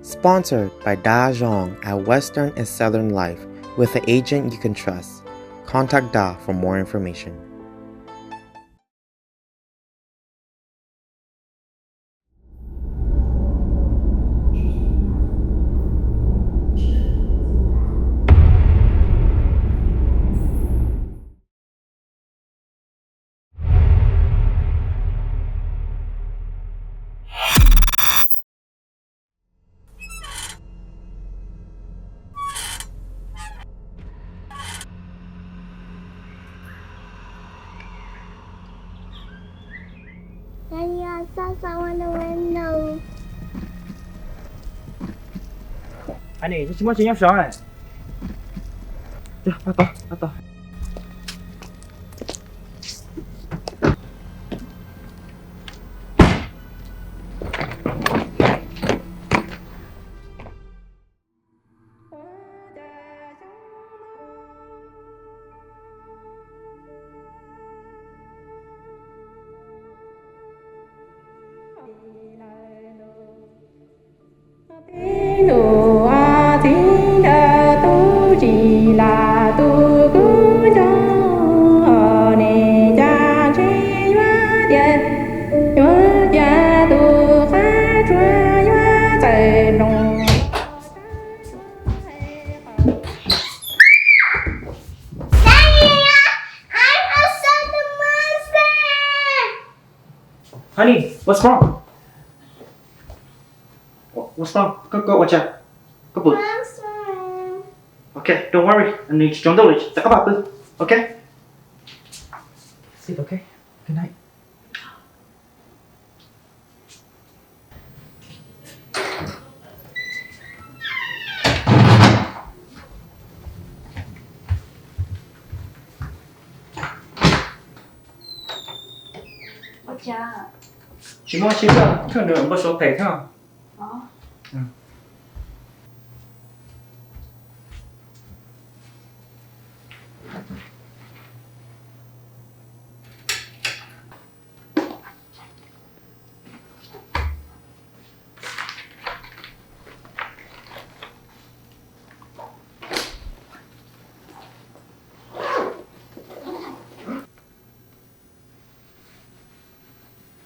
Sponsored by Da Zhong at Western and Southern Life, with an agent you can trust. Contact Da for more information. Honey, tsis muaj tsis nyob saud. Honey, what's wrong? What's wrong? Koj, koj ua cas? Koj puas? Okay, don't worry. Nws tsis tsaus ntuj li, rov qab pw. Okay? Sleep, okay? Good night. Tsis muaj tsis muaj, nws npau suav phem thiab.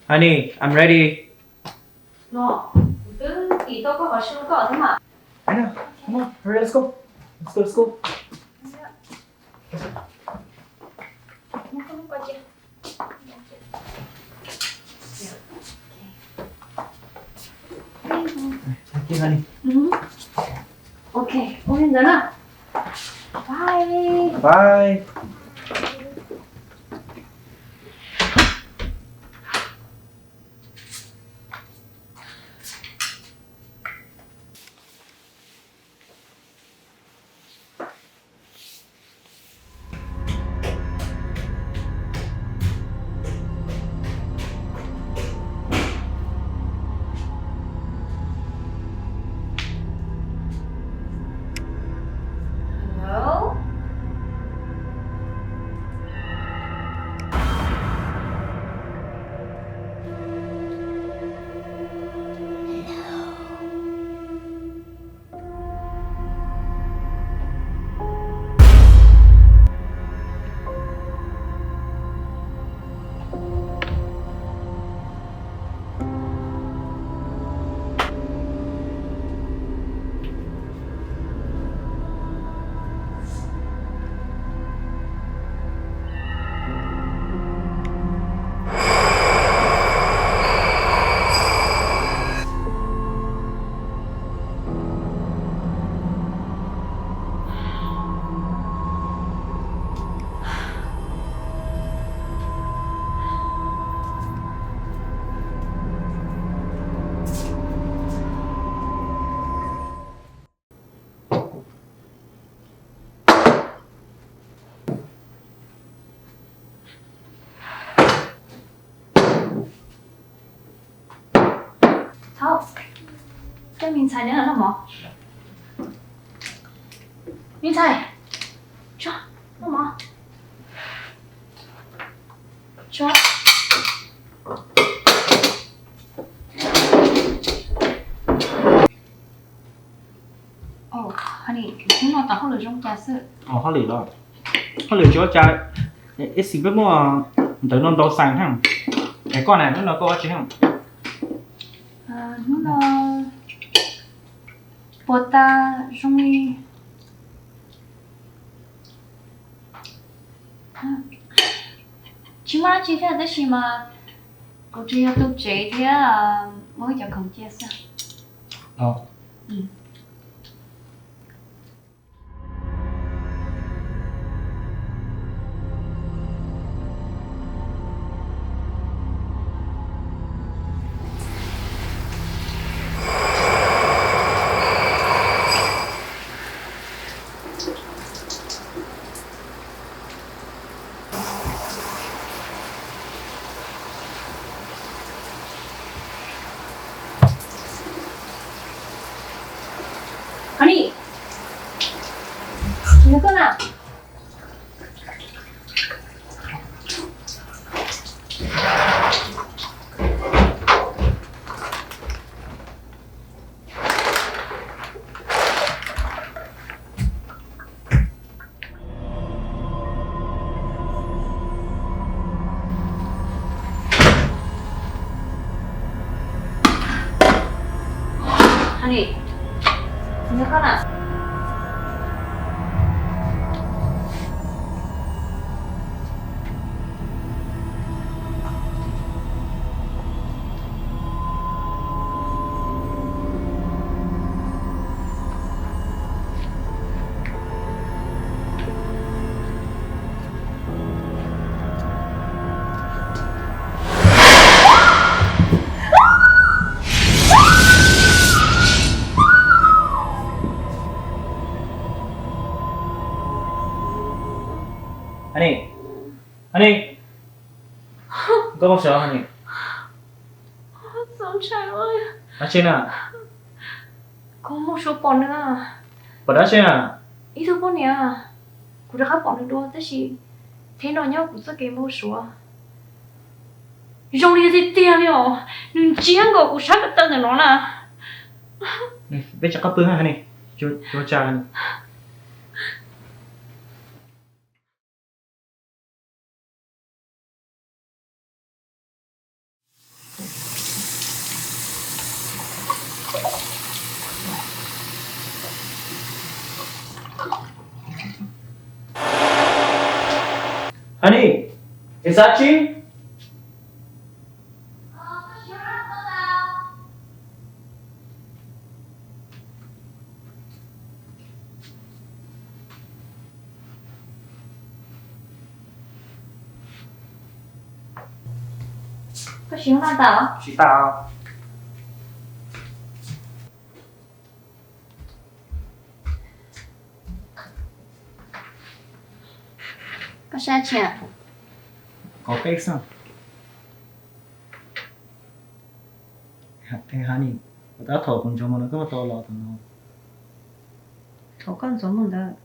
Honey, I'm ready. No, kuv twb tis tau koj qhov su koj thiab mas. I know. Come on, hurry, let's go. Let's go, let's go. Muab koj lub ko cia. Thank you, honey. Ok, ua li ntawd na. Bye. Bye. Hello? Thaub, koj me ntxhais nyob no mog? Me ntxhais, tso, noj mov. Tso. Hnub no tau hauj lwm zoo cas xwb? Hauj lwm los, hauj lwm tsis ua cas, ib xis peb muaj ntawv no ntau xees thiab. Es koj na, hnub no koj ua tsi thiab? Hnub no puas tas zoo li tsis muaj dab tsi thiab tab sis mas kuv tsuas yog tu tsev thiab muab cov khoom cia xwb. Honey, nyob koj na. Honey, nyob koj na. Honey, Honey, koj mus sawv Honey. Dab tsi na? Kuv mus suav pom nws. Pom dab tsi na? Ib tug poj niam, kuv rov qab pom nws dua tab sis thaum no nyob kuv txoj kev npau suav zoo li tiag tiag li os, nws ntsiab nkaus kuv sab ko taw ntawm no na. Peb rov qab pw Honey, tsis ua cas. Honey, is that you? Koj tsis ua tas? Tsis tas. Koj saib tsi? Kov peb xwb. Honey, tab thaum kuv ntsoov mus no koj tau los tom no. Thaum koj ntxuav mus ntawd,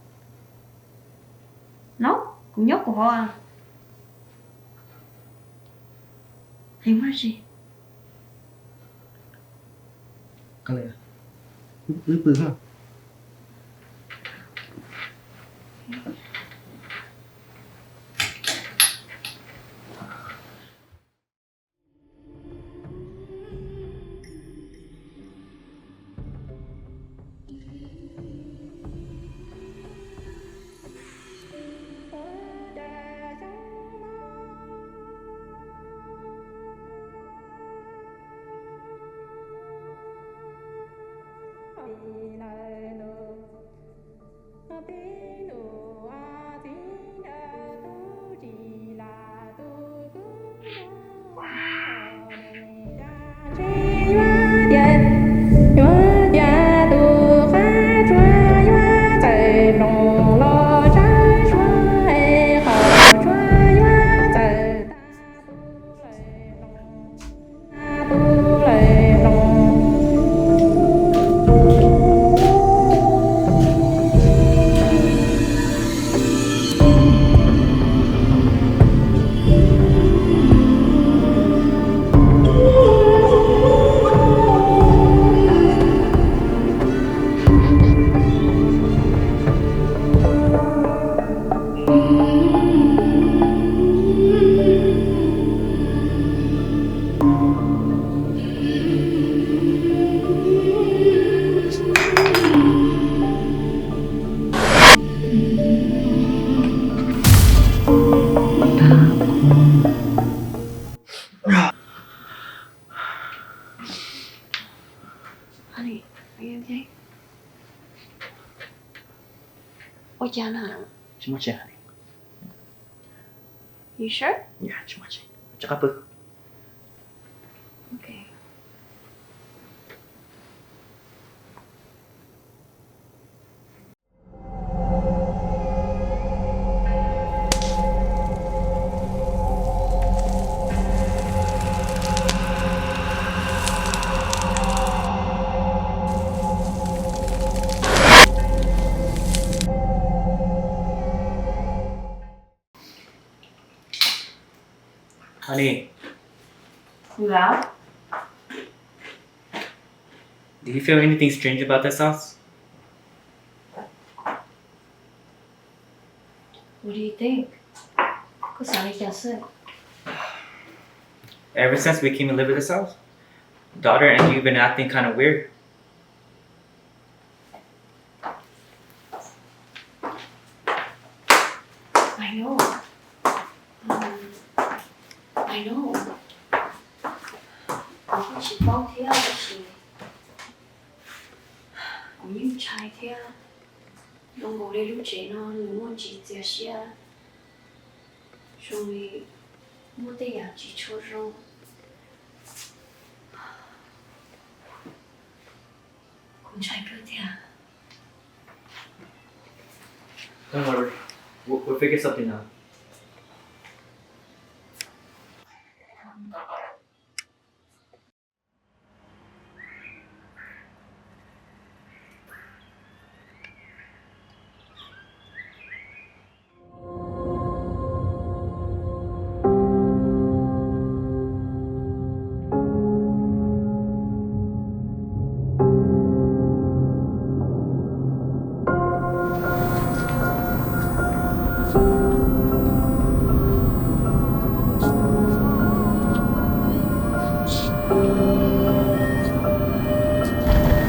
no kuv nyob kuv hauv. Hais muaj dab tsi? Wb pw. Honey, are you okay? Ua cas na? Tsis muaj tsi, honey. You sure? Yeah, tsis muaj tsi. Rov qab pw. Okay. Honey. Hello? Do you feel anything strange about this house? What do you think? Koj xav li cas xwb? Ever since we came and lived at this house, daughter and you been acting kind of weird. I know. Um, I know. Kuv kuj tsis paub thiab, tab sis kuv yeej ntshai thiab. Zoo nkaus li lub tsev no nws muaj ntsis txias siab, zoo li muaj tej yam tsis tshua zoo. Kuv ntshai kawg thiab. Don't worry. We'll, we'll figure something out.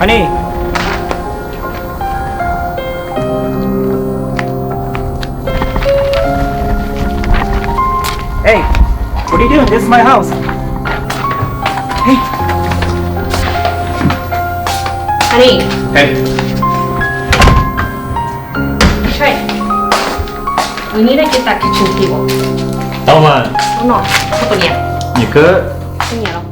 Honey. Hey, what are you doing? This is my house. Hey. Honey. Hey. Hey. We need to get that kitchen table. Tau mas. Hnub no, koj puas nyiam? Nyiam kawg. Koj nyiam los?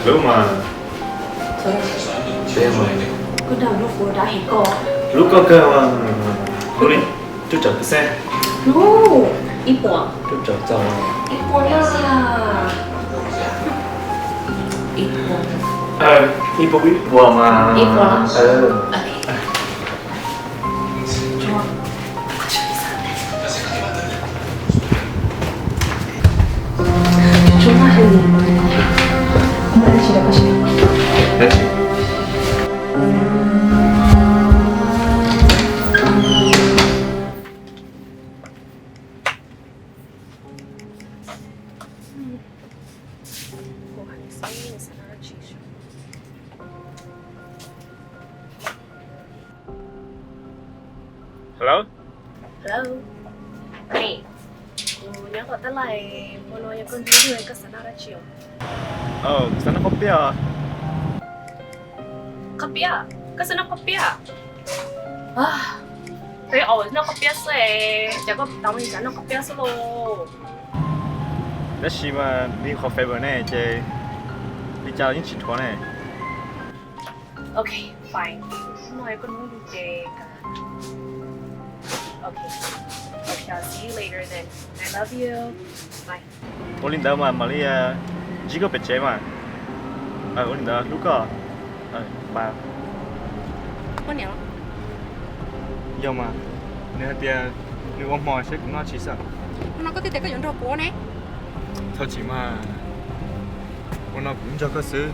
Hlub mas. Hlub koj kawg mas. Hlub li, rub rawv pes xeeb. Hlub, ib puas. Rub rawv txog. Ib puas na. Ib puas. Ib puas, ib puas mas. Ib puas. Tsuag. Hello. Hey, kuv nyob tom Tab Lais, hmo no yog koj hnub yug, koj xav noj dab tsi os? Kuv xav noj qhob piab. Qhob piab? Koj xav noj qhob piab? Peb noj qhob piab xwb, cas koj tau me xav noj qhob piab xwb lauj? Tab sis mas nws qhov favorite ne ces li cas los yeej tsis dhuav ne. Ok, fine. Hnub no yog koj hnub yug ces, ok, I shall see you later then. I love you. Bye. Ua li ntawd mas mam li ntsib koj pem tsev mas. Ua li ntawd hlub koj. Yog mas, nws hais tias nws ua hmo seb kuv noj tsi xwb. Hnub no koj twb tias koj yuav nrog kuv ne. Thov txim mas, ua no kuv nrog koj xwb.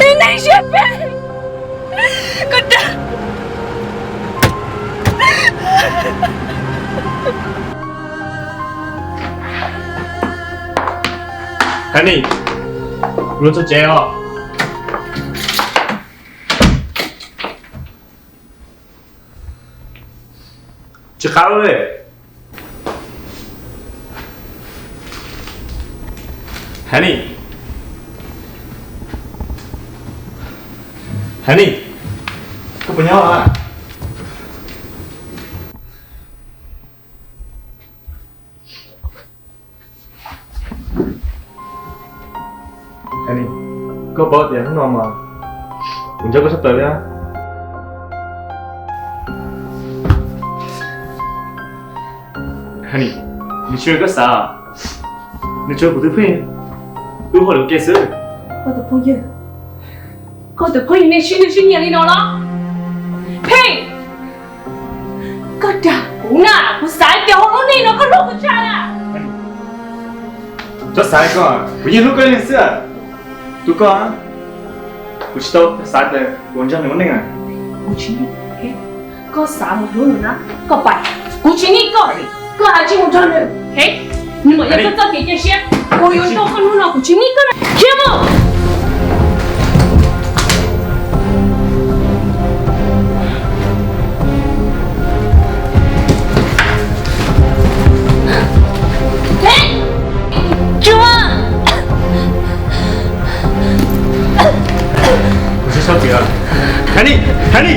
Ib neeg siab phem, koj dag. Honey, kuv los txog tsev os. Tsis qab li. Honey. Honey. Koj puas nyob? Honey, koj paub tias hnub no mas kuv nco koj tshaj plaws li. Honey, nws tsis yog koj xav, nws tsuas yog kuv tus phooj ywg, wb ua lus ke xwb. Koj tus phooj ywg? Koj tus phooj ywg nej sib nyiam sib nyiam li no los? Pheej, koj dag kuv na, kuv xav tias hauv lub neej no koj hlub kuv tshaj na. Txhob xav li ko, kuv yeej hlub koj li xwb. Tus koj, kuv tsis tau xav tias kuv nrog nws ua neej. Kuv tsis, koj xav mus hlub nws na, koj pais, kuv tsis nyiam koj. Koj hais tsis mus nrog nws, nws mam yog koj txoj kev cia siab. Kuv yuav nrog koj hnub no, kuv tsis nyiam koj na. Khiav mus. Kuv tsis txhob txwm. Honey, Honey.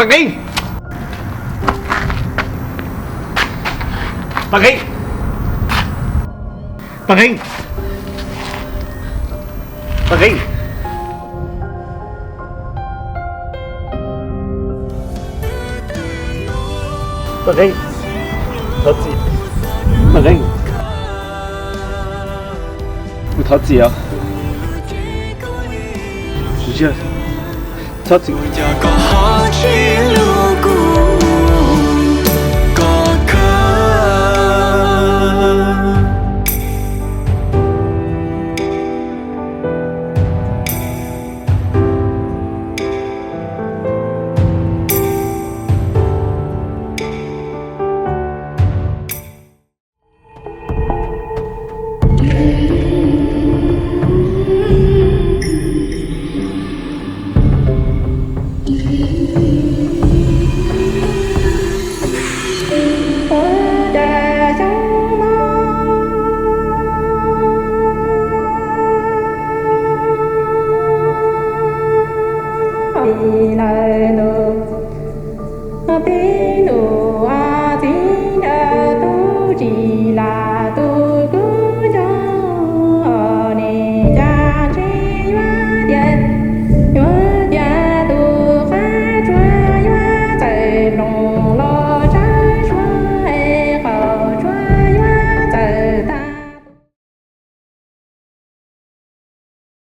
Paj Nqeeb! Paj Nqeeb! Paj Nqeeb! Paj Nqeeb! Paj Nqeeb! Thov txim. Paj Nqeeb! Kuv thov txim os. Kuv tsis, thov txim. Ua cas koj ho tsis